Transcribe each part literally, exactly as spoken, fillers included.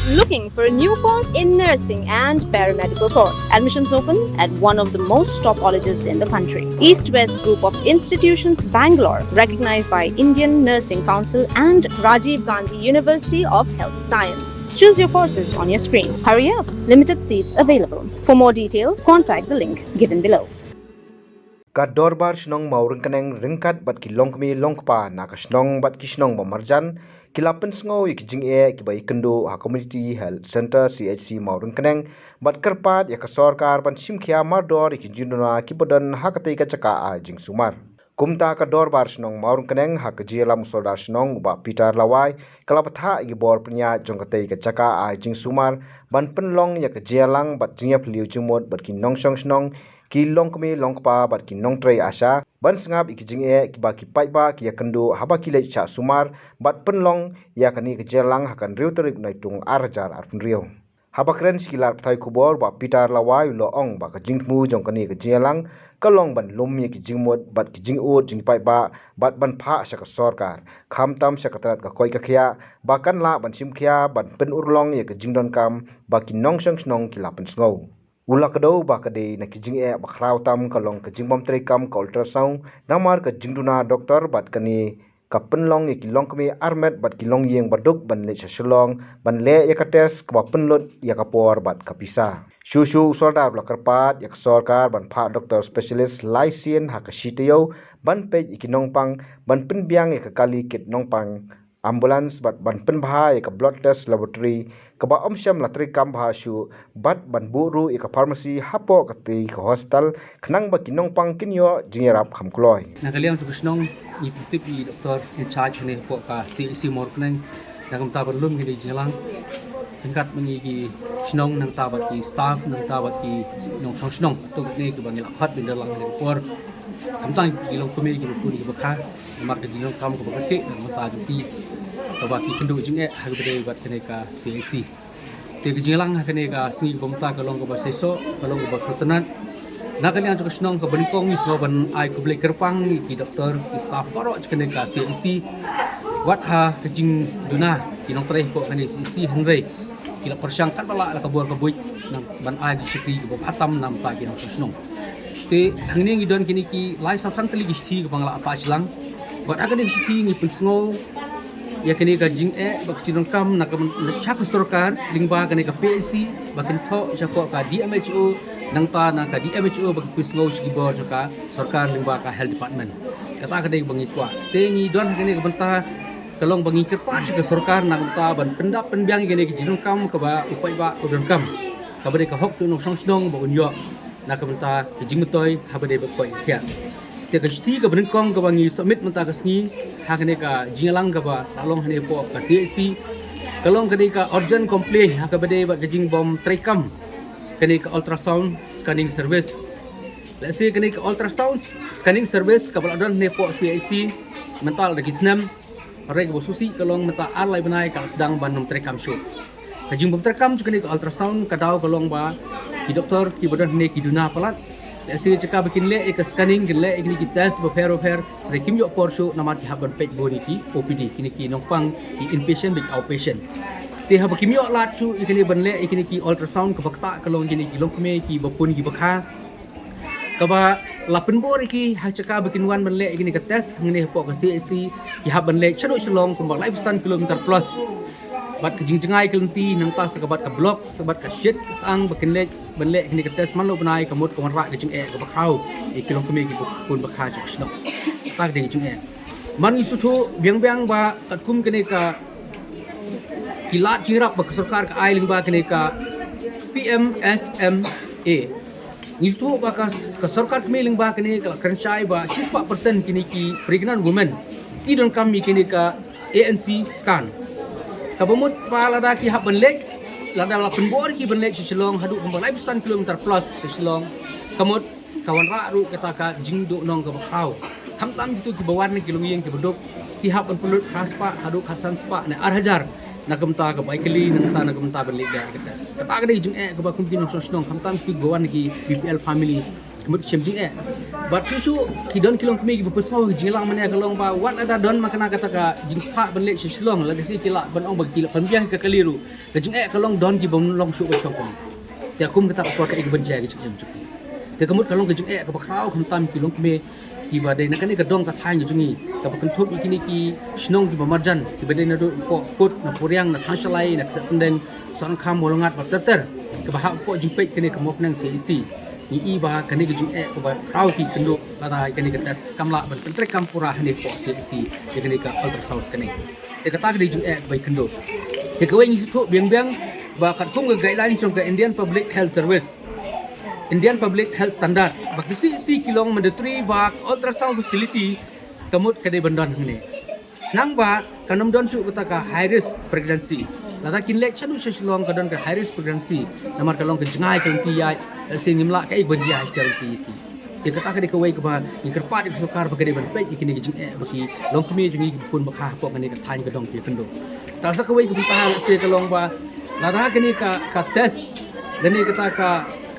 Looking for a new course in nursing and paramedical course? Admissions open at one of the most top colleges in the country. East West Group of Institutions, Bangalore, recognized by Indian Nursing Council and Rajiv Gandhi University of Health Science. Choose your courses on your screen. Hurry up, limited seats available. For more details, contact the link given below. Ka Dorbar Shnong Mawryngkneng ryngkat bad ki longkmie longkpa na ka shnong bad ki shnong ba marjan ki la pynsngew ïa ki jingeh kiba ïakynduh ha Community Health Centre, C H C, Mawryngkneng, bad kyrpad ïa ka sorkar ban shim khia mardor ïa ki jingduna kiba don ha katei ka jaka ai jingsumar. Kumta ka Dorbar Shnong Mawryngkneng ha ka jingïalam u Sordar Shnong u Bah Peter Lawai ka la bthah ïa ki bor pynïaid jong katei ka jaka ai jingsumar ban pynlong ïa ka jingïalang bad jingïaphylliew jingmut bad ki nongshong shnong, ki longkmie longkpa bad ki nongtrei ASHA ban sngap ïa ki jingeh kiba ki paidbah ki ïakynduh haba ki leit shah sumar bad pynlong ïa kane ka jingïalang ha ka hynriew tarik Naitung ar hajar arphew hynriew. Haba kren sha ki lad pathai khubor, Bah Peter Lawai u la ong ba ka jingthmu jong kane ka jingïalang ka long ban lum ïa ki jingmut bad ki jingud jong ki paidbah bad ban phah sha ka sorkar, khamtam sha ka tnat ka koit ka khiah, ba kan lah ban shim khia ban pynurlong ïa ka jingdonkam ba ki nongshong shnong ki la pynsngew. U la kdew ba ka dei na ki jingeh ba khraw tam ka long ka jingbym treikam ka ultrasound namar ka jingduna doktor bad kane ka pynlong ïa ki longkmie armet bad ki longïing ba duk ban leit sha Shillong ban leh ïa ka test kaba pynlut ïa ka por bad ka pisa. Shuh shuh u Sordar u la kyrpad ïa ka sorkar ban phah doktor specialist lai sien ha ka shi taïew ban peit ïa ki nongpang, ban pynbiang ïa ka kali kit nongpang, ambulance bad ban pynbha ïa ka blood test laboratory kaba ym shym la treikam bha shuh bad ban buh ruh ïa ka pharmacy hapoh katei ka hospital khnang ba ki nongpang kin ïoh jingïarap kham kloi. Na ka liang jong ka shnong ngi pyntip ïa i doktor in charge hangne hapoh ka C H C Mawryngkneng na ka bynta ban lum kine ki jingïalang. Ryngkat ma ngi ki shnong nangta bad ki staff nangta bad ki nongshong shnong. Katto katne kiba ngi la khot ban da lang ha kane ka por. Khamtam ki longkmie kiba pun kiba kha. Namar ka jingdonkam kaba kyrkieh na ka bynta jong ki kaba ki kynduh jingeh ha kaba ïadei bad kane ka C H C. Te ka jingïalang ha kane ka sngi kaba mynta ka long kaba seisoh, ka long kaba sngewtynnat. Na ka liang jong ka shnong kaba nyngkong ngi sngew ban ai khublei kyrpang ïa ki doktor, ki staff baroh jong kane ka C H C. Wat ha ka jingduna ki nongtrei hapoh kane ka C H C, hynrei ki la pyrshang katba lah la ka bor ka buit ban ai ka shithi kaba bha tam na ka bynta ki nongshong shnong. Te hangne ngi don kine ki lai saw san tylli ki shithi kaba ngi la attach lang. Bad ha kane ka shithi ngi pynsngew ïa kane ka jingeh bad ka jingdonkam na ka, na sha ka sorkar lyngba kane ka P H C ba kin thoh shapoh ka D M H O, nangta na ka D M H O ba kin pynsngew sha ki bor jong ka sorkar lyngba ka health department. Kata ka dei ba ngi kwah. Te ngi don ha kane ka bynta ka long ba ngi kyrpad sha ka sorkar na ka bynta ban pyndap pynbiang ïa kane ka jingdonkam kaba u paidbah u donkam, kaba dei ka hok jong u nongshong shnong ba un ïoh na ka bynta ka jingmyntoi haba dei ba koit ka khiah. Te ka shithi kaba nyngkong kaba ngi submit mynta ka sngi ha kane ka jingïalang kaba la long hangne hapoh ka C H C ka long kane ka urgent complaint ha kaba dei bad ka jingbym treikam kane ka ultrasound scanning service. Lehse kane ka ultrasound scanning service kaba la don hangne hapoh C H C mynta la da ki snem, hynrei kaba sngewsih ka long mynta ar lai bnai ka la sdang ban ym treikam shuh. Ka jingbym treikam jong kane ka ultrasound ka daw ka long ba ki doktor kiba don hangne ki duna palat. Lehse jaka ba kin leh ïa ka scanning, kin leh ïa kine ki test bapher bapher, hynrei kim ïoh por shuh namar ki hap ban peit bun ïa ki O P D, kine ki nongpang, ki inpatient bad outpatient. Te haba kim ïoh lad shuh ïa kine ban leh ïa kine ki ultrasound, kaba ktah ka long kine ki longkmie kiba pun kiba kha, kaba la pynbor ïa ki ha jaka ba kin wan ban leh ïa kine ka test hangne hapoh ka C H C, ki hap ban leit shaduh Shillong kumba laiphew san kilometer plus. Bad ka jingjngai ka lynti nangta sa ka bad ka block, sa bad ka shit ka sang ba kin leit ban leh ïa kine ka test man la u bnai, ka mut ka wanrah ka jingeh kaba khraw ïa ki longkmie kiba pun ba kha jong ka shnong. Kata ka dei ka jingeh. Mar ngi sngewthuh biang biang ba katkum kane ka, ki lad jingïarap ba ka sorkar ka ai lyngba kane ka P M S M A, ngi sngewthuh ba ka, ka sorkar kmie lyngba kane ka la kren shai ba shispah percent kine ki pregnant women ki donkam ïa kane ka A N C scan. Kaba mut ba lada ki hap ban leit, lada la pynbor ki ban leit sha Shillong haduh kumba laiphew san kilometer plus sha Shillong, ka mut ka wanrah ruh kata ka jingduhnong kaba khraw. Khamtam kito kiba wan na ki longïing kiba duk, ki hap ban pynlut khatspah haduh khatsan spah ne ar hajar na ka bynta ka bai kali, nangta na ka bynta ban leit ïa ka test. Kata ka dei jingeh kaba kum ki nongshong shnong, khamtam kito kiba wan na ki B P L family. Ka mut shem jingeh. Bad shuh shuh ki don ki longkmie kiba pyrshang ki jingïalang mynne ka long ba wat lada don ma kane kata ka jingthah ban leit sha Shillong, lada shi ki lah ban ong ba ki lah pynbiang ka kali ruh, ka jingeh ka long don kiba long shuh ba shong kali. Te kum kata ka por ka ei ka ban jia ka jingeh jong ki. Te ka mut ka long ka jingeh kaba khraw khamtam ki longkmie kiba dei na kane ka dong ka thaiñ ka jong ngi, kaba kynthup ïa kine ki shnong kiba marjan kiba dei naduh Kut, na Puriang, na Thangshalai, na Ksehtendeng, Sohryngkham, Mawlyngngat bad ter ter, kaba hap hapoh jingpeit kane ka Mawkneng C H C. Ngi i ba kane ka jingeh kaba khraw ki kynduh lada kane ka test kam lah ban pyntreikam pura hangne hapoh C H C ïa kane ka ultrasound scanning. Te kata ka dei jingeh kaba i kynduh. Te kawei ngi sngewthuh biang biang ba katkum ka guideline jong ka Indian Public Health Service, Indian Public Health Standard, ba ki C H C ki long mandatory ba ka ultrasound facility ka mut ka dei ban don hangne. Nang ba kan ym don shuh kata ka high risk pregnancy. Lada kin leit shaduh sha Shillong ka don ka high risk pregnancy. Namar ka long ka jngai ka lynti ïaid, lehse ngim lah kaei ban jia ha ka lynti ïa ki. Te kata ka dei kawei kaba ngi kyrpad ïa ka sorkar ba ka dei ban peit ïa kine ki jingeh ba ki longkmie jong ngi kiba khun bakha hapoh kane ka thaiñ ka dong ki kynduh. Te sa kawei ka bynta lehse ka long ba lada kane ka, ka test lane kata ka,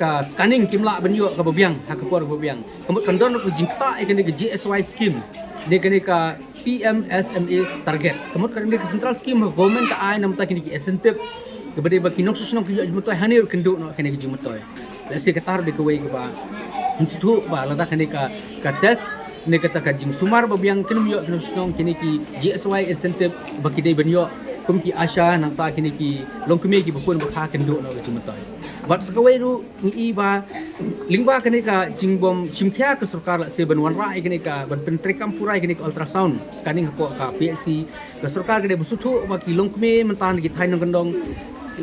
ka scanning kim lah ban ïoh kaba biang ha ka por kaba biang, ka mut kan don ka jingktah ïa kane ka G S Y scheme ne kane ka P M S M A target. Ka mut kane ka central scheme ha government ka ai namta kine ki incentive kaba dei ba ki nongshong shnong ki ïoh jingmyntoi, hangne ruh kin duh noh kane ka jingmyntoi. Lehse kata ruh dei kawei kaba ngi sngewthuh ba lada kane ka, ka test ne kata ka jingsumar ba biang kin ym ïoh ki nongshong shnong kine ki G S Y incentive ba ki dei ban ïoh kum ki ASHA nangta kine ki longkmie kiba khun bakha kin duh noh ka jingmyntoi. Bad sa kawei ruh ngi i ba lyngba kane ka jingbym shim khia ka sorkar lehse ban wanrah ïa kane ka, ban pyntreikam pura ïa kane ka ultrasound scanning hapoh ka P H C, ka sorkar ka dei ban sngewthuh ba ki longkmie mynta na ki thaiñ nongkyndong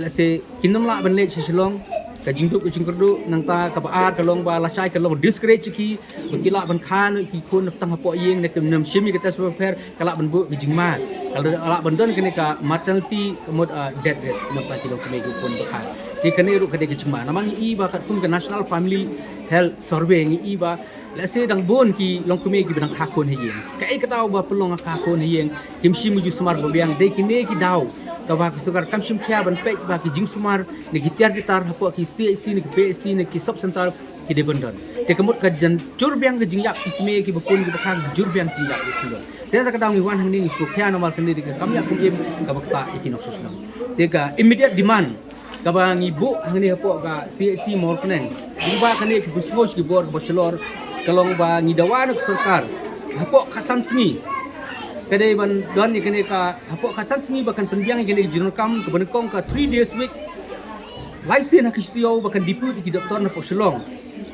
lehse kin ym lah ban leit sha Shillong. Ka jingduk ka jingkyrduh. Nangta kaba ar ka long ba lashai ka long discourage ïa ki ba ki lah ban kha noh ïa ki khun na tang hapoh ïing ne kin ym shim ïa ka test bapher, ka lah ban buh ka jingma, ka lah ban don kane ka maternity ka mut, ah, death risk namta ki longkmie ki khun bakha. Te kane ruh ka dei ka jingma namar ngi i ba katkum ka National Family Health Survey ngi i ba lehse dang bun ki longkmie kiba dang kha khun ha ïing. Kaei ka daw ba pynlong ka kha khun ha ïing, kim shim ka jingsumar ba biang, dei kine ki daw kaba ka sorkar kam shim khia ban peit ba ki jingsumar ne ki tiar ki tar hapoh ki C H C ne ki P H C ne ki sub center ki dei ban don. Te ka mut ka jan jur biang ka jingïap ki kmie kiba khun kiba kha, jur biang jingïap ki khun. Te kata ka daw ngi wan hangne ngi sngewkhia namar kane dei ka kam ïap kam im kaba ktah ïa ki nongshong shnong. Te ka immediate demand kaba ngi buh hangne hapoh ka C H C Mawkneng, lyngba kane ka pynshong ki bor kaba shlur, ka long ba ngi dawa na ka sorkar hapoh ka san sngi ka dei ban don ïa kane ka, hapoh ka san sngi ba kan pynbiang ïa kane ka jingdonkam kaba nyngkong ka three days week. Lai sien ha ka shi taïew ba kan depute ïa ki doktor napoh Shillong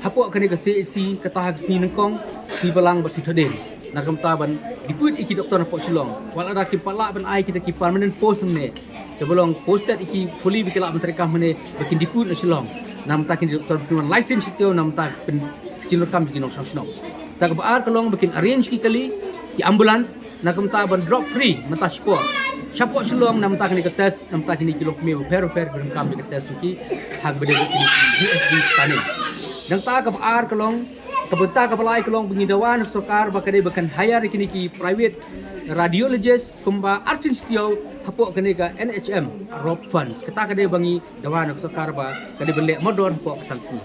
hapoh kane ka C H C, kata ha ka sngi nyngkong, sngi balang bad sngi thohdieng. Na ka bynta ban depute ïa ki doktor napoh Shillong. Wat lada kim pat lah ban ai kita ki permanent post hangne, kaba long posted ïa ki kuli ba ki lah ban treikam hangne ba kin depute na Shillong. Na ka bynta kine ki doktor ba kin wan lai sien shi taïew na ka bynta pyn, ka jingdonkam jong ki nongshong shnong. Te kaba ar ka long ba kin arrange ki kali, ki ambulance, na ka bynta ban drop free mynta shapoh, shapoh Shillong na ka bynta kane ka test, na ka bynta kine ki longkmie bapher bapher kiba donkam ïa ka test jong ki ha kaba dei ruh kine ki U S G scanning. Nangta kaba ar ka long, ka bynta kaba lai ka long ba ngi dawa na ka sorkar ba ka dei ba kan hire ïa kine ki private radiologist kumba ar sien shi taïew hapoh kane ka N H M ROPE funds. Kata ka dei ba ngi dawa na ka sorkar ba ka dei ban leh mardor hapoh ka san sngi.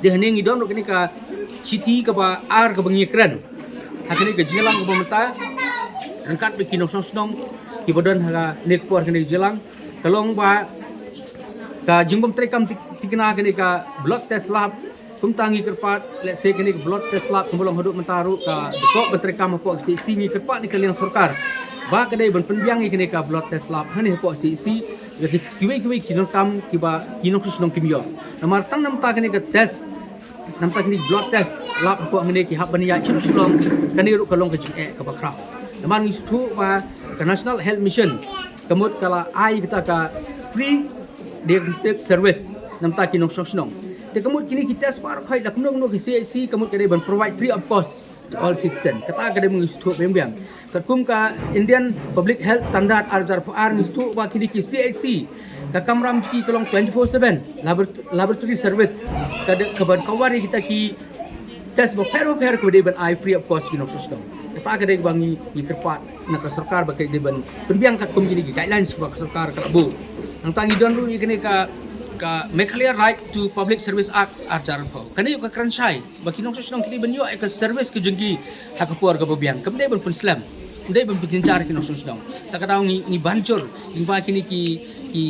Te hangne ngi don ruh kane ka shithi kaba ar kaba ngi kren ha kane ka jingïalang kaba mynta ryngkat bad ki nongshong shnong kiba don ha kane ka por, kane ka jingïalang ka long ba ka jingbym treikam tik, tikna kane ka blood test lab. Kumta ngi kyrpad, lehse kane ka blood test lab kumba long haduh mynta ruh ka dei ban treikam hapoh C H C, ngi kyrpad na ka liang sorkar ba ka dei ban pynbiang ïa kane ka blood test lab hangne hapoh C H C. Ïa ki, kiwei kiwei ki jingdonkam kiba ki nongshong shnong kim ïoh. Namar tang na ka bynta kane ka test, na ka bynta kane ka blood test lab hapoh hangne ki hap ban ïaid sha Shillong, kane ruh ka long ka jingeh kaba khraw. Namar ngi sngewthuh ba ka National Health Mission ka mut ka la ai kata ka free diagnostic service na ka bynta ki nongshong shnong. Te ka mut kine ki test baroh khoit la kumno kumno ki C H C ka mut ka dei ban provide free of cost to all citizen. Kata ka dei ba ngi sngewthuh biang biang. Katkum ka Indian Public Health Standard ar hajar arphew ar ngi sngewthuh ba kine ki C H C ka kamram jong ki ka long twenty-four seven labor-, laboratory service ka dei ka ban cover ïa kita ki test bapher bapher kaba dei ban ai free of cost ki nongshong shnong. Kata ka dei kaba ngi, ngi kyrpad na ka sorkar ba ka dei ban pynbiang katkum kine ki guidelines ba ka sorkar ka la buh. Nangta ngi don ruh ïa kane ka Ka Meghalaya Right to Public Service Act ar hajar arphew. Kane ka kren shai ba ki nongshong shnong ki dei ban ïoh ïa ka service ka jong ki ha ka por kaba biang. Kam dei ban pynslem, kam dei ban pynjynjar ki nongshong shnong. Ta ka daw ngi, ngi ban jur lyngba kine ki, ki,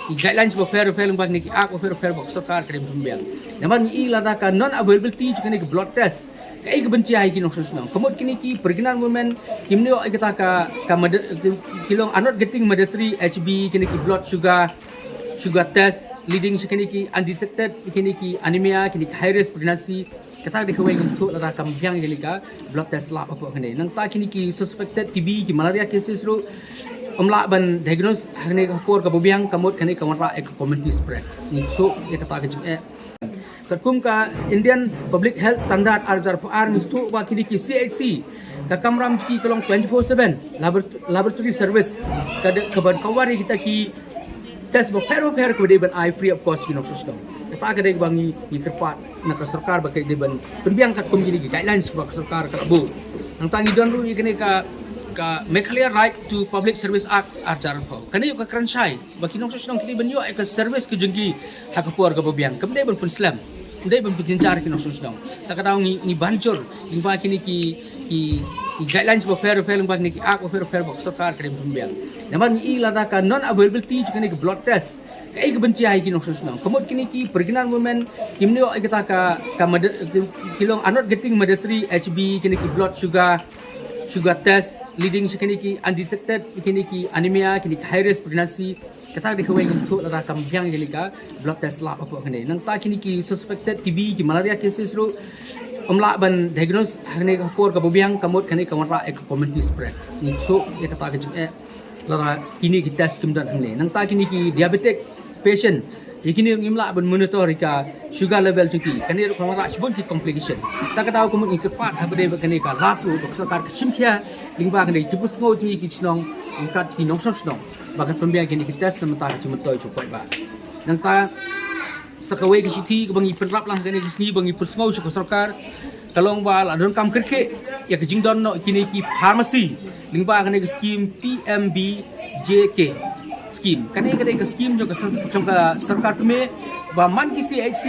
ki guidelines bapher bapher, lyngba kine ki act bapher bapher ba ka sorkar ka dei ban pynbiang. Namar ngi i lada ka non availability jong kine ki blood test, kaei ka ban jia ïa ki nongshong shnong? Ka mut kine ki pregnant women kim ïoh ïa kata ka, ka mother-, ki long are not getting mandatory H B, kine ki blood sugar, sugar test, leading sha kine ki undetected, kine ki anemia, kine ki high risk pregnancy. Kata ka dei kawei ka shuh lada kam biang kine ka blood test lab hapoh kane. Nangta kine ki suspected T B, ki malaria cases ruh, ym lah ban diagnose ha kane ka por kaba biang, ka mut kane ka wanrah ïa ka community spread. Ngi shuh ïa kata ka jingeh. Katkum ka Indian Public Health Standard ar hajar arphew ar ngi shuh ba kine ki C H C, ka kamram jong ki ka long twenty-four seven labor-, laboratory service, ka dei ka ban cover ïa kita ki test bapher bapher kaba dei ban ai free of cost ki nongshong shnong. Kata ka dei kaba ngi, ngi kyrpad na ka sorkar ba ka dei ban pynbiang katkum kine ki guidelines ba ka sorkar ka la buh. Nangta ngi don ruh ïa kane ka, ka Meghalaya Right to Public Service Act ar hajar arphew. Kane ka kren shai ba ki nongshong shnong ki dei ban ïoh ïa ka service ka jong ki ha ka por kaba biang. Kam dei ban pynslem, kam dei ban pynjynjar ki nongshong shnong. Ta ka daw ngi, ngi ban jur lyngba kine ki, ki, ki guidelines bapher bapher, lyngba kine ki act bapher bapher ba ka sorkar ka dei ban pynbiang. Namar ngi i lada ka non availability jong kine ki blood test, kaei ka ban jia ïa ki nongshong shnong? Ka mut kine ki pregnant women kim ïoh ïa kata ka, ka mother-, ki long are not getting mandatory H B, kine ki blood sugar, sugar test, leading sha kine ki undetected, kine ki anemia, kine ki high risk pregnancy. Kata ka dei kawei ka shuh lada kam biang kine ka blood test lab hapoh kane. Nangta kine ki suspected T B, ki malaria cases ruh, ym lah ban diagnose ha kane ka por kaba biang, ka mut kane ka wanrah ïa ka community spread. Ngi shuh ïa kata ka jingeh lada kine ki test kim don hangne. Nangta kine ki diabetic patient, ïa kine ngim lah ban monitor ïa ka sugar level jong ki. Kane ruh ka wanrah shibun ki complication. Ta ka daw ka mut ngi kyrpad ha ba dei ba kane ka lab ruh ba ka sorkar ka shim khia lyngba kane ki jingpynsngew jong ngi ki shnong ryngkat ki nongshong shnong ba kan pynbiang kine ki test na ka bynta ka jingmyntoi jong u paidbah. Nangta sa kawei ka shithi kaba ngi pynrap lang ha kane ka sngi ba ngi pynsngew sha ka sorkar ka long ba la donkam kyrkieh ïa ka jingdon noh kine ki pharmacy lyngba kane ka skim P M B J K skim. Kane ka dei ka skim jong ka sor-, jong ka sorkar kmie ba man ki C H C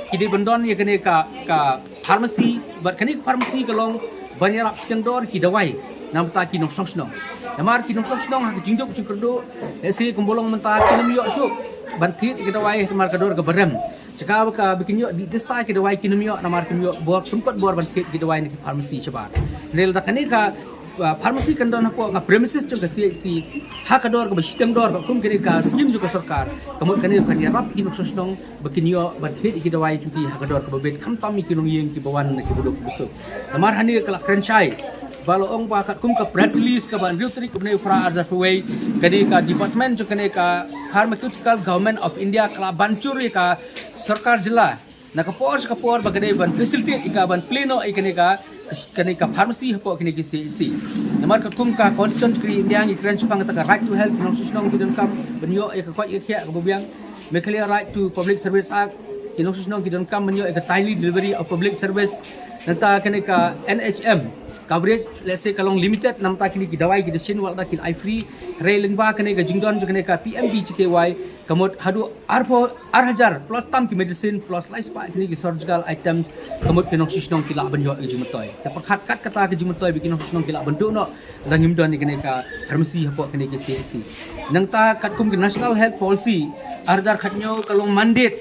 ki dei ban don ïa kane ka, ka pharmacy, bad kane ka pharmacy ka long ban ïarap shiteng dor ki dawai na ka bynta ki nongshong shnong. Namar ki nongshong shnong ha ka jingduk jingkyrduh, lehse kumba long mynta kim ïoh shuh ban thied ïa ki dawai namar ka dor kaba rem. Sha kaba ka ba kin ïoh dih dista ki dawai kim ïoh namar kim ïoh bor, tyngkot bor ban thied ïa ki dawai na ki pharmacy shabar. Hynrei lada kane ka, uh, pharmacy kan don hapoh ka premises jong ka C H C ha ka dor kaba shiteng dor, katkum kane ka skim jong ka sorkar, ka mut kane kan ïarap ki nongshong shnong ba kin ïoh ban thied ïa ki dawai jong ki ha ka dor kaba bit, khamtam ïa ki nongïing kiba wan na kiba duk kiba suk. Namar hangne ka la kren shai ba la ong ba katkum ka press release kaba hynriew tarik u bnai u Phra ar hajar arphew wei, kane ka department jong kane ka Pharmaceutical Government of India ka la ban jur ïa ka sorkar jylla na ka por sha ka por ba ka dei ban facilitate ïa ka, ban plie noh ïa kane ka, kane ka pharmacy hapoh kane ka C H C. Namar katkum ka Constitution jong ka ri India ngi kren shaphang kata ka right to health, ki nongshong shnong ki donkam ban ïoh ïa ka koit ka khiah kaba biang. Meghalaya Right to Public Service Act, ki nongshong shnong ki donkam ban ïoh ïa ka timely delivery of public service. Nangta kane ka N H M coverage, lehse ka long limited namar kine ki dawai ki dashin, wat la ki la ai free. Hynrei lyngba kane ka jingdon jong kane ka P M B J K Y, ka mut haduh arphew, ar hajar plus tam ki medicine plus lai spah kine ki surgical items, ka mut ki nongshong shnong ki lah ban ïoh ïa ka jingmyntoi. Te pyrkhat kat kata ka jingmyntoi ba ki nongshong shnong ki lah ban duh noh lada ngim don ïa kane ka pharmacy hapoh kane ka C H C. Nangta katkum ka National Health Policy ar hajar khathynñiew ka long mandate,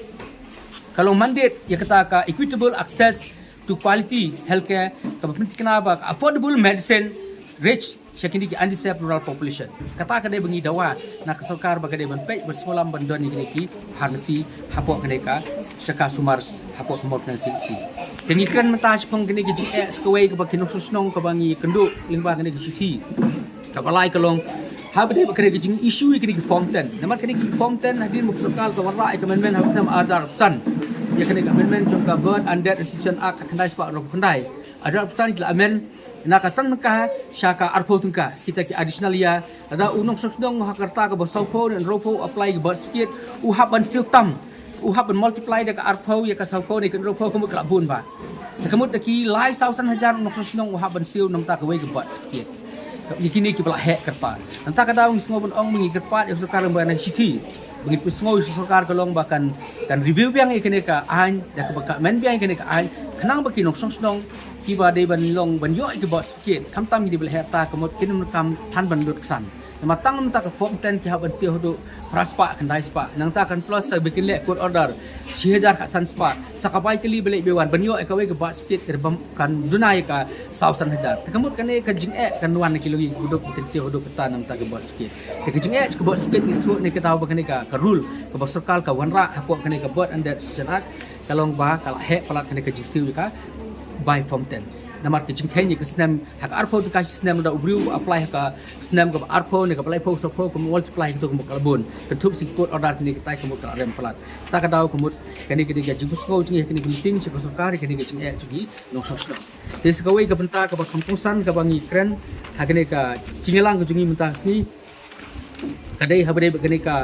ka long mandate ïa kata ka equitable access to quality healthcare, kaba pynthikna ba ka affordable medicine reach sha kine ki undeserved rural population. Kata ka dei ba ngi dawa na ka sorkar ba ka dei ban peit ban sngewlam ban don ïa kine ki pharmacy hapoh kane ka jaka sumar hapoh ka mawt ka C H C. Te ngi kren mynta shaphang kane ka jingeh sa kawei kaba ki nongshong shnong kaba ngi kynduh lyngba kane ka shithi kaba lai ka long, haba dei ba kane ka jing issue ïa kine ki form ten. Namar kine ki form ten hadien ba ka sorkar ka wanrah ïa ka amendment ha u snem ar hajar arphew san, ïa kane ka amendment jong ka Birth and Death Registration Act, khatkhyndai spah arphew khyndai, ar hajar arphew san ki la amend na ka san tyngka sha ka arphew tyngka kita ki additional ïa. Lada u nongshong shnong ha ka rta kaba sawphew ne hynriewphew u apply ka birth certificate, u hap ban siew tam, u hap ban multiply da ka arphew ïa ka sawphew ne ka hynriewphew, ka mut ka la bun bha. Te ka mut da ki lai saw san hajar u nongshong shnong u hap ban siew namar kata kawei ka birth certificate. ïa kine kiba la heh kyrpad. Nangta ka daw ngi sngew ban ong ba ngi kyrpad ïa ka sorkar ba na shithi ba ngi pynsngew ïa ka sorkar ka long ba kan, kan review biang ïa kane ka aiñ, da kaba ka amend biang ïa kane ka aiñ, khnang ba ki nongshong shnong kiba dei ban long ban ïoh ïa ki birth certificate, khamtam ki dei ba la heh rta, ka mut kin ym donkam than ban lut ksan. Namar tang mynta ka form ten ki hap ban siew haduh phra spah khyndai spah, nangta kan plus sa ba kin leh court order shi hajar khatsan spah, sa ka bai kali ba leh ba wan ban ïoh ïa kawei ka birth certificate ka dei bym kan duna ïa ka saw san hajar. Te ka mut kane ka jingeh kan wan na ki longïing kuduk ba kin siew haduh katta nangta ka birth certificate. Te ka jingeh ka birth certificate ngi sngewthuh ne ka daw ba kane ka, ka rule kaba sorkar ka wanrah hapoh kane ka Birth and Death Registration Act ka long ba ka la heh palat kane ka jingsiew ïa ka bai form ten. Namar ka jingkheiñ ïa ka snem, ha ka arphew tyngka shi snem lada u briew u apply ha ka snem kaba arphew ne kaba laiphew, sawphew, ka multiply kato ka mut ka la bun. Kynthup sa ki court order kine kitai ka mut ka la rem palat. Ta ka daw ka mut kane ka dei ka jingpynsngew jong ngi ha kane ka meeting sha ka sorkar ïa kane ka jingeh jong ki nongshong shnong. Te sa kawei ka bynta kaba kham kongsan kaba ngi kren ha kane ka jingïalang ka jong ngi mynta ka sngi ka dei haba dei ba kane ka,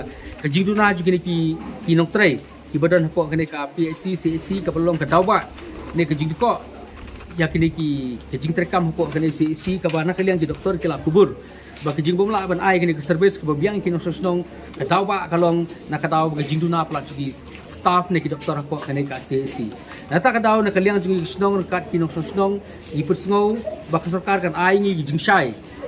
ka jingduna jong kine ki, ki nongtrei kiba don hapoh kane ka P H C, C H C, kaba long ka daw ba ne ka jingdkoh ïa kine ki, ka jingtreikam hapoh kane C H C, kaba na ka liang ki doktor ki la kubur ba ka jingbymlah ban ai kane ka service kaba biang ïa ki nongshong shnong, ka daw ba ka long na ka daw ba ka jingduna palat jong ki staff ne ki doktor hapoh kane ka C H C. Nangta ka daw na ka liang jong ngi ki shnong ryngkat ki nongshong shnong ngi pynsngew ba ka sorkar kan ai ngi ki jingshai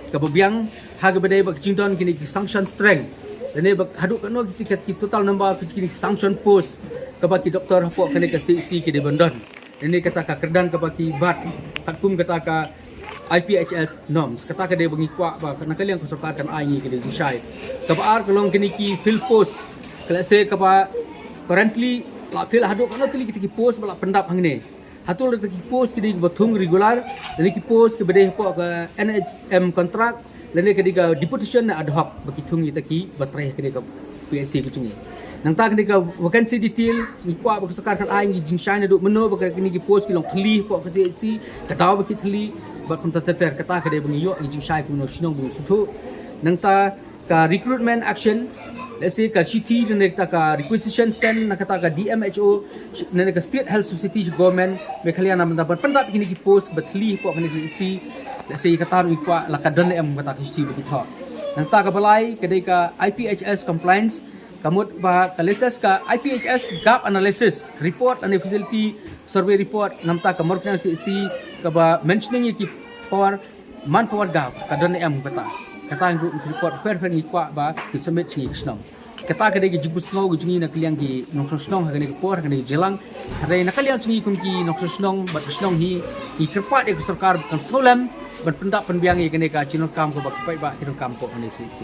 kaba biang ha kaba dei ba ka jingdon kine ki sanction strength, lane ba haduh katno ki, ki total number ki, kine ki sanction post kaba ki doktor hapoh kane ka C H C ki dei ban don, lane kata ka kyrdan kaba ki bat katkum kata ka I P H S norms. Kata ka dei ba ngi kwah ba na ka liang ka sorkar kan ai ngi kine ki jingshai. Kaba ar ka long kine ki field post, ka lehse kaba currently la fill haduh katno tylli kita ki post ba la pyndap hangne. Hato la kita ki post ki dei kiba thung regular, lane ki post kiba dei hapoh ka N H M contract, lane ka dei ka deputation ne ad hoc ba ki thung ïa kita kiba trei ha kane ka P H C ka jong ngi. Nangta kane ka vacancy detail ngi kwah ba ka sorkar kan ai ngi jingshai naduh mynno ba ka kine ki post ki long thylli hapoh ka C H C, ka daw ba ki thylli, bad kumta ter ter. Kata ka dei ba ngi ïoh ngi jingshai kum ki nongshong shnong ba ngi sngewthuh. Nangta ka recruitment action, lehse ka shithi ne kata ka requisition sent na kata ka D M H O ne ka State Health Society sha government Meghalaya na bynta ban pyndap kine ki post ba thylli hapoh kane ka C H C, lehse ïa kata ruh ngi kwah lada ka don ne em kata ka shithi ba ki thoh. Nangta kaba lai ka dei ka I P H S compliance, ka mut ba ka latest ka I P H S gap analysis report and facility survey report, nangta ka Mawryngkneng C H C kaba mentioning ïa ki power, manpower gap, ka don ne em kata. Kata ngi ruh ngi report pher pher ngi kwah ba ki submit sha ngi ki shnong. Kata ka dei ka jingpynsngew ka jong ngi na ka liang ki nongshong shnong ha kane ka por, ha kane ka jingïalang. Hynrei na ka liang jong ngi kum ki nongshong shnong bad ki shnong hi, ngi kyrpad ïa ka sorkar ba kan sngewlem ban pyndap pynbiang ïa kane ka jingdonkam kaba ki paidbah ki donkam hapoh kane ka C H C.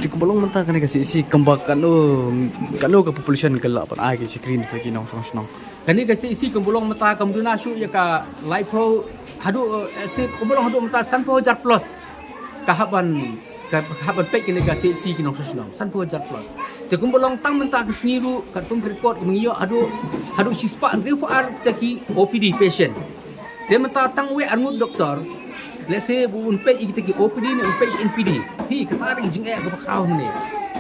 Te kumba long mynta kane ka C H C, kumba katno, katno ka population ka lah ban ai ki shakri na ki nongshong shnong? Kane ka C H C kumba long mynta kam duna shuh ïa ka laiphew haduh, eh, C H C kumba long haduh mynta sanphew hajar plus ka hap ban, ka hap ban peit kane ka C H C ki nongshong shnong, sanphew hajar plus. Te kumba long tang mynta ka sngi ruh katkum ka report kaba ngi ïoh haduh, haduh shispah hynriewphew ar tylli ki O P D patient. Te mynta tang wei arngut doktor, lehse ba un peit ïa kita ki O P D ne un peit ïa N P D. Hi, kata ka dei ka jingeh kaba khraw hangne.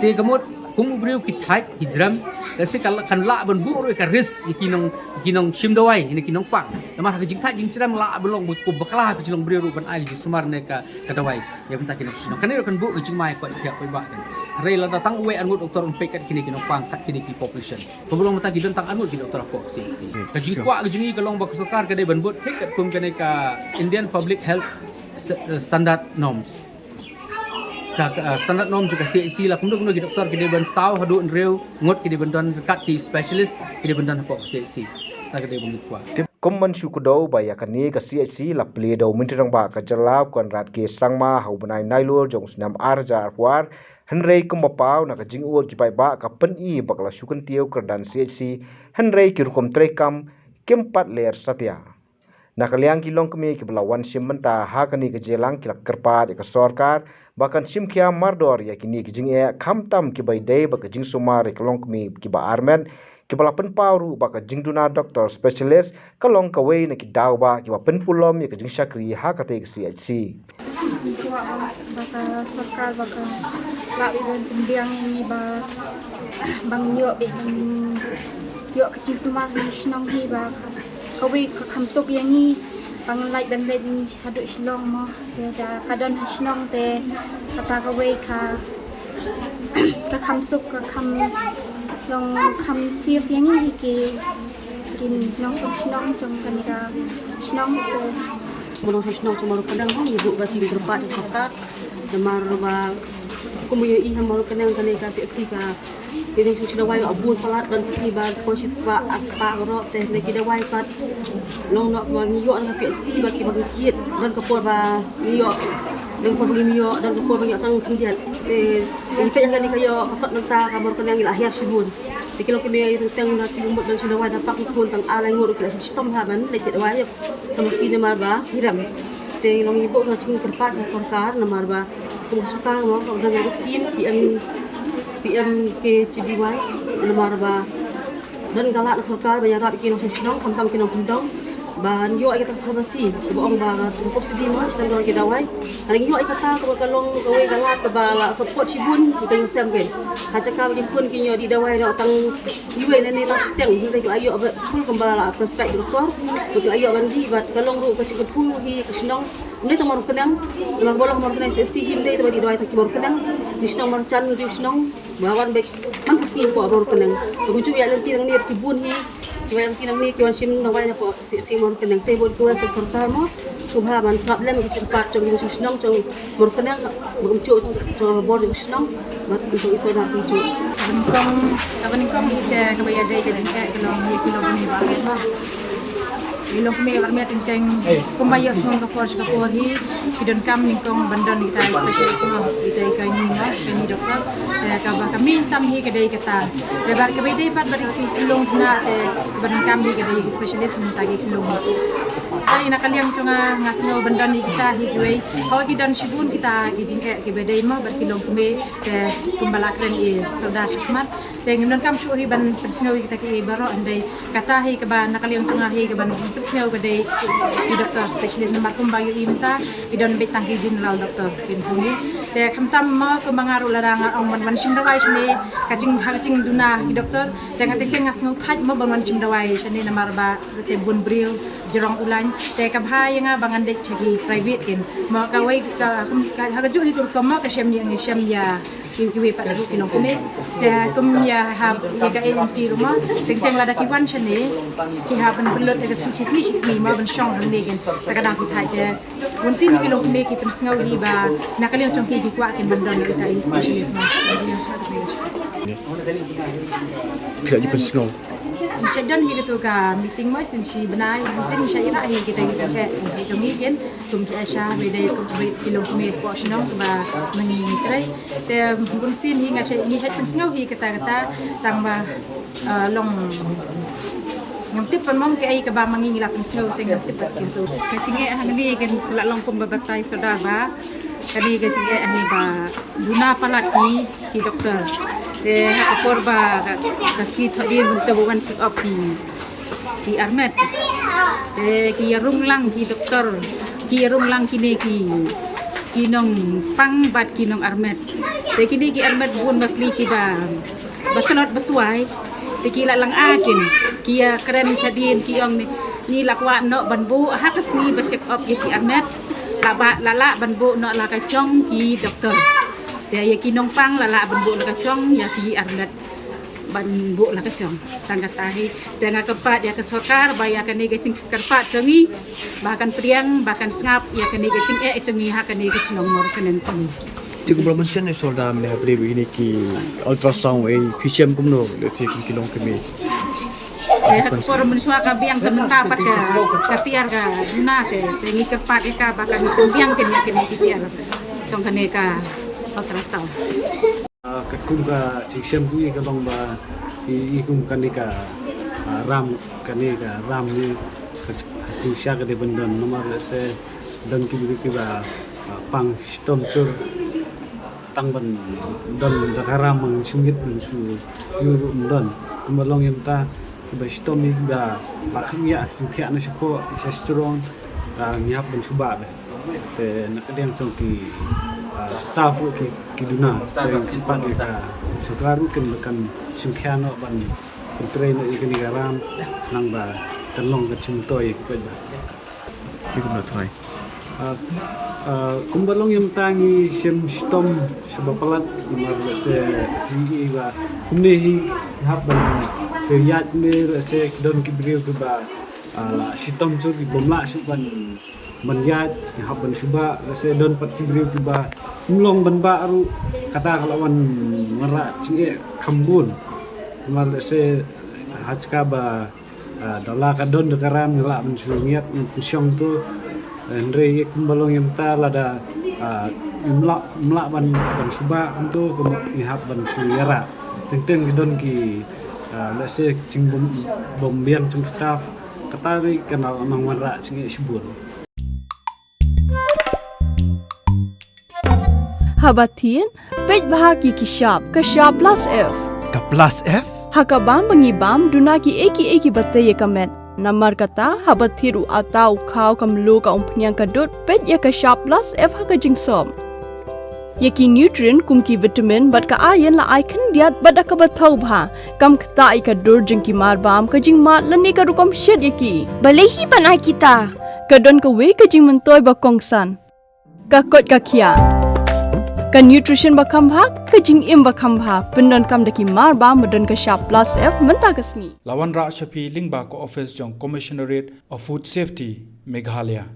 Te ka mut kum u briew ki thait ki jrem, lehse kan lah ban buh ruh ïa ka risk ïa ki nong, ki nongshim dawai, ïa ki nongpang. Namar ha ka jingthait jingjrem lah ban long ba kum bakla ka jinglong briew ruh ban ai ka jingsumar ne ka, ka dawai ïa bynta ki nongshong shnong. Kane ruh kan buh ka jingma ïa ki paidbah kan. Hynrei lada tang uwei arngut doktor un peit kat kine ki nongpang, kat kine ki population. Kumba long mynta ki don tang arngut ki doktor hapoh C H C. Ka jingkwah ka jong ngi ka long ba ka sorkar ka dei ban bud thik katkum kane ka Indian Public Health S-, eh, Standard Norms. Ka, ka, eh, standard norm jong ka C H C la kumno kumno ki doktor ki dei ban saw haduh hynriew ngut ki dei ban don, kat ki specialist ki dei ban don hapoh ka C H C. Ta ka dei ban kwah. Kum ban shu kdew ba ïa kane ka C H C la plie da u Myntri Rangbah ka jylla Conrad K Sangma ha u bnai Nailur jong u snem ar hajar arphew ar, hynrei kumba paw na ka jingud ki paidbah ka pyni ba ka la shu kyntiew kyrdan C H C, hynrei ki rukom treikam kim pat leh satia. Na ka liang ki longkmie kiba la wan shim bynta ha kane ka jingïalang ki la kyrpad ïa ka sorkar ba kan shim khia mardor ïa kine ki jingeh, khamtam kiba ïadei bad ka jingsumar ïa ki longkmie kiba armet, kiba la pynpaw ruh ba ka jingduna doktor specialist ka long kawei na ki daw ba kiba pynpulom ïa ka jingshakri ha katei ka C H C. Ngi kwah ba ka sorkar ba ka lah ban pynbiang ïa ngi ba, ba ngin ïoh, ba ngin ïoh ka jingsumar ha shnong hi ba ka, kawei ka kham suk ïa ngi. Ba ngan leit ban leit haduh Shillong mo. Te da ka don ha shnong te kata kawei ka, ka kham suk, ka kham long, kham safe ïa ngi hi ki, ki nongshong shnong jong kane ka shnong te. Nongshong shnong jong Mawryngkneng mo, ngi buh ka jingkyrpad jong ka sorkar. Namar ba kumba ïohi ha Mawryngkneng kane ka C H C ka, ki nongshong shnong dawai bun palat, don ka sngi ba poi shispah arspah baroh, te hynrei ki dawai pat long noh ba ngi ïoh na ka P H C ba kiba ngi thied don ka por ba ngi ïoh, don ka por ba ngi ïoh, don ka por ba ngi ïoh tang khyndiat. Te ngi peit ha kane ka ïoh ka kot mynta ka Mawryngkneng ngi la hiar shibun. Te ki longkmie teng teng da ki mut ban shong dawai da pak ki khun tang ar lai ngut ruh ki la shitom ha ban leit thied dawai ïa ka masi namar ba ki rem. Te ngi long ngi buh ka jingkyrpad sha sorkar namar ba kum ka sorkar mo ka don ka skim P M, P M K G B Y namar ba don ka lad na sorkar ban ïarap ïa ki nongshong shnong khamtam ki nongkyndong ban ïoh ïa kata ka pharmacy kaba ong ba ka subsidy mo shi tang don ki dawai. Ngi ïoh ïa kata kaba ka long kawei ka lad kaba la support shibun ïa ka ïing sem kin. Ha jaka ba ki khun kin ïoh dih dawai noh tang iwei lane tang shiteng, hynrei ki la ïoh ba full kumba la prescribe ki doktor. Ba ki la ïoh ban dih bad ka long ruh ka jingkyrkhu hi ka shnong. Ym dei tang Mawryngkneng, namar ba long Mawryngkneng C H C hi ym dei tang ba dih dawai tang ki Mawryngkneng. Ki shnong Mawryngkneng, ki shnong ba wan beit man ka sngi hapoh Mawryngkneng. Ba kumjuh ïa lynti nangne ki bun hi, ki wan lynti nangne ki wan shim dawai hapoh C H C Mawryngkneng. Te bun ki wan sha sorkar mo. Sngewbha ban sngap lem ka jingkyrpad jong ki nongshong shnong jong Mawryngkneng, ba kumjuh jong bor jong shnong, ba kumjuh i Sordar kumjuh. Kaba nyngkong, kaba nyngkong hi te kaba ïadei ka jingeh ka long hi ki longkmie ba armet mo. Ki longkmie ba armet teng teng kumba ïohsngew ka por sha ka por hi ki donkam nyngkong ban don kita ki specialist mo, kita ki khynnah mo, ki khynnah doktor. Te kaba ka main tam hi ka dei kata. Te bad kaba ïadei pat bad ki khyllung khynnah te kaba donkam hi ka dei ki specialist mynta ki khyllung. Te na ka liang jong nga nga sngew ban don hi kita hi kiwei. Hooid ki don shibun kita ki jingeh kiba dei mo bad ki longkmie te kumba la kren i Sordar shakhmat. Te ngim donkam shuh hi ban pynsngew ïa kita kiei baroh hynrei kata hi kaba na ka liang jong nga hi kaban pynsngew ka dei ki doktor specialist namar kumba ïohi mynta ki don beit tang ki general doctor kin puni. Te khamtam mo kumba nga ruh lada nga ong ban wan shim dawai shane ka jing, ha ka jingduna ki doktor. Te nga teng teng nga sngew thait mo ban wan shim dawai shane namar ba ka se bun briew jrong u lain. Te ka bha ïa nga ba ngan leit sha ki private kin. Mo kawei ka, ka, ha kajuh hi ka rukom mo ka shem ïa ngi shem ïa ki, kiwei pat ruh ki longkmie. Te kum ïa ha ïa ka A M C ruh mo teng teng lada ki wan shane ki hap ban pynlut da ka sngi shi sngi shi sngi mo ban shong hangne kin. Te ka dang ki thait te bun sien ki longkmie ki pynsngew hi ba na ka liang jong ki ki kwah kin ban don kita i specialist mo. Phi la ju pynsngew. Ngi shait don hi katu ka meeting mo sien shi bnai, sien ngi shait ïarap hi kita ki jingeh jong ngi kin. Kum ki Aisha, ba dei kum ki longkmie hapoh shnong ba ma ngi ngi trei. Te bun sien hi nga shait, ngi shait pynsngew hi kata kata tang ba, eh, long ngam tip pat mo kaei kaba ma ngi ngi la pynsngew te ngam tip pat katu. Ka jingeh hangne kan la long kumba batai Sordar ba kane ka jingeh hangne ba duna palat ki ki doktor. Te ha ka por ba ka, ka sngi Thohdieng kumta ba wan check up ki, ki armet. Te ki ïarung lang ki doktor, ki ïarung lang kine ki, ki nongpang bad ki nongarmet. Te kine ki armet bun bapli kiba, ba tlot ba swai. Te ki la lang a kin, ki ïakren shadien ki ong ne, ngi la kwah noh ban buh ha ka sngi ba check up ïa ki armet. La ba, la lah ban buh noh la ka jong ki doktor. Te ïa ki nongpang la lah ban buh la ka jong, ïa ki armet ban buh la ka jong. Tang kata hi te nga kyrpad ïa ka sorkar ba ïa kane ka jingkyrpad jong ngi ba kan pdiang, ba kan sngap ïa kane ka jingeh jong ngi ha kane ka shnong Mawryngkneng jong ngi. Te kumba la mention i Sordar mynne ha pdeng ba kine ki ultrasound, eh, phi shem kumno, let's say, ki longkmie. Eh, ha ka por mynshuwa ka biang te mynta pat ka, ka tiar ka duna te, te ngi kyrpad ïa ka ba kan pynbiang kane, kane ki tiar jong kane ka ultrasound. Ah, katkum ka jingshem jong ngi ka long ba i, i kum kane ka, ah, ram, kane ka ram ne ka jingshisha ka dei ban don namar lehse don kiba, kiba, ah, pang shitom jur tang ban don da ka ram ban shu ngeit ban shu ïoh ruh ym don. Kumba long ïa mynta kiba shitom ïa kiba la kham ïa jingthiah na shapoh sha strong, ah, ngi hap ban shu bah beit. Te na ka liang jong ki, ah, staff ruh ki, ki duna te ngi kyrpad ïa ka sorkar ruh kin ba kan shim khia noh ban, ban trei noh ïa kane ka ram nang ba kan long ka jingmyntoi ïa ki paidbah. Kumba long ïa mynta ngi shem shitom shaba palat namar lehse hi ba kumne hi hap ban ïaid ne lehse ki don ki briew kiba la shitom shuh ki bym lah shuh ban ban ïaid, ngi hap ban shu bah, lehse don pat ki briew kiba ym long ban bah ruh, kata ka la wan wanrah jingeh kham bun. Namar lehse ha jaka ba da la ka don da ka ram ngi lah ban shu ngiat ngan pynshong to. Hynrei ïa kumba long ïa mynta lada ym lah ym lah ban ban shu bah kumto kumba ngi hap ban shu ïarah. Teng teng ki don ki lehse jingbym bym biang jong staff. Kata ri kan nang wanrah jingeh shibun. Haba thied, peit bha ki ki shap, ka shap plus F. Ka plus F? Ha ka bam ba ngi bam duna ki ei ki ei kiba tei ïa ka met. Namar kata haba thied u atta u khaw ka mluh ka umphniang ka dud, peit ïa ka shap plus F ha ka jingsop. Ïa ki nutrient kum ki vitamin bad ka iron la ai khyndiat bad da kaba thaw bha. Kam ktah ïa ka dur jong ki marbam, ka jingmad lane ka rukom shet ïa ki. Balei hi ban ai kita? Ka don kawei ka jingmyntoi ba kongsan. Ka koit ka khiah. Ka nutrition ba kham bha, ka jingim ba kham bha, pyndonkam da ki marbam ba don ka shap plus F mynta ka sngi. La wanrah sha phi lyngba ka office jong Commissionerate of Food Safety, Meghalaya.